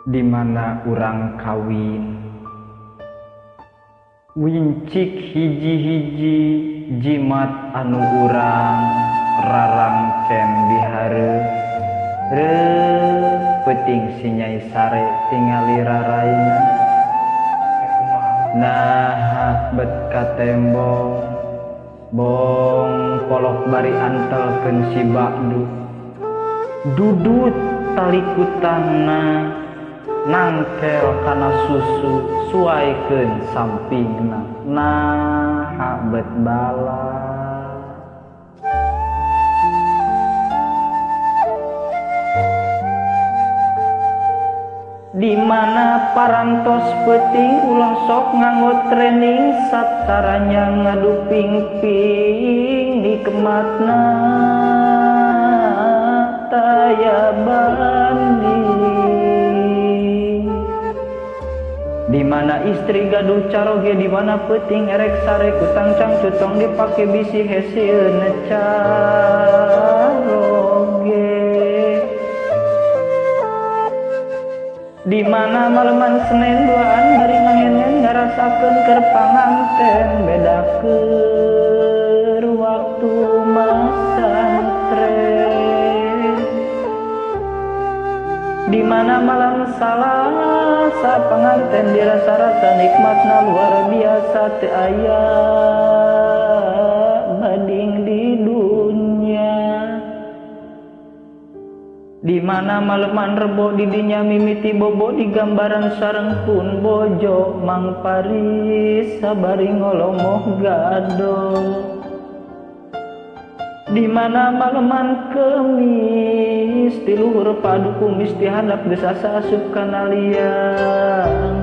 Di mana urang kawin wincik hiji-hiji jimat anu urang rarangken dihareuh reuh peuting si Nyai Sare tingali raraina nah bet ka tembong bong polok bari antelkeun si Bakdu dudut tali kutangna nangkel kana susu suaikeun sampingna nah bet bala. Di mana parantos peuting ulah sok nganggo training sataranya ngadu ping-ping nikmatna taya banding. Di mana istri gaduh caroge di mana peuting erek sare kutang cangcutong dipake bisi heseun caroge. Di mana maleman Senin duaan bari ngahenen ngarasakeun keur panganten beda keur waktu masantren. Di mana malam Salasa panganten dirasa-rasa nikmatna luar biasa teu aya bading di dunya. Di mana maleman Rebo didinya mimiti bobo di gambaran sareng pun bojo Mang Paris sabari ngolomoh gado. Di mana maleman Kemis ti luhur padu kumis ti handap geus asa asup kana liang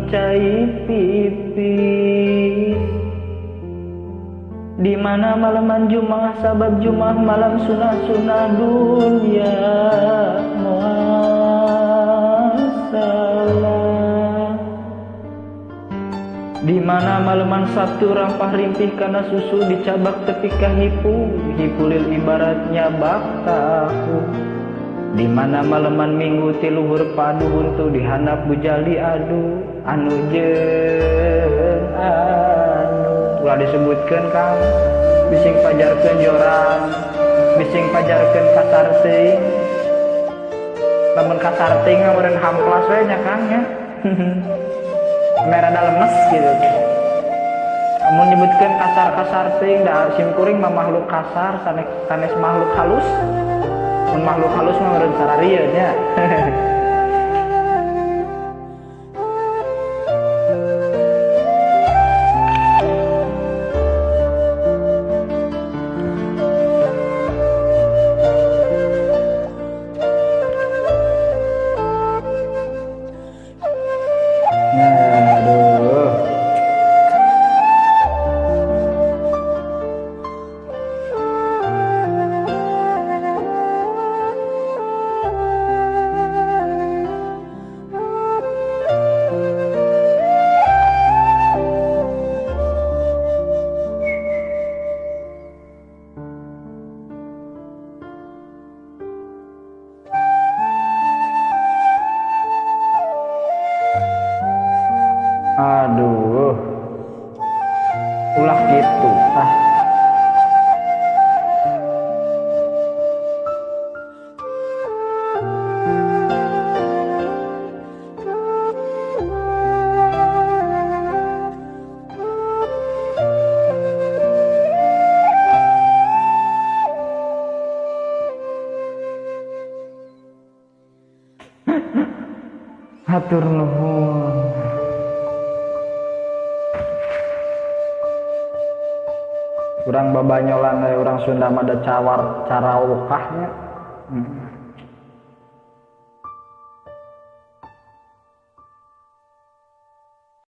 cai pipis. Di mana maleman Jumaah sabab Jumaah malam sunah-sunah dunia muasalah. Di mana maleman Sabtu rampah rimpih kana susu dicabak tepi ka hipu hipulil ibaratnya bak tahu. Di mana maleman Minggu ti luhur padu huntu dihandap bujali adu anu jeung anu. Ulah disebutkeun Kang, bising pajarkeun jorang, bising pajarkeun kasar teuing. Lamun kasar teuing mah meureun hamplas we nya Kang nya. Merada lemes gitu. Lamun nyebutkeun kasar-kasar teuing da sim kuring mah makhluk kasar sanes makhluk halus. Mun makhluk halus mah meureun sararieun nya. Aduh, ulah gitu ah. Hatur nuhun. Urang babanyolan we urang Sunda mah da cawar carawokahnya.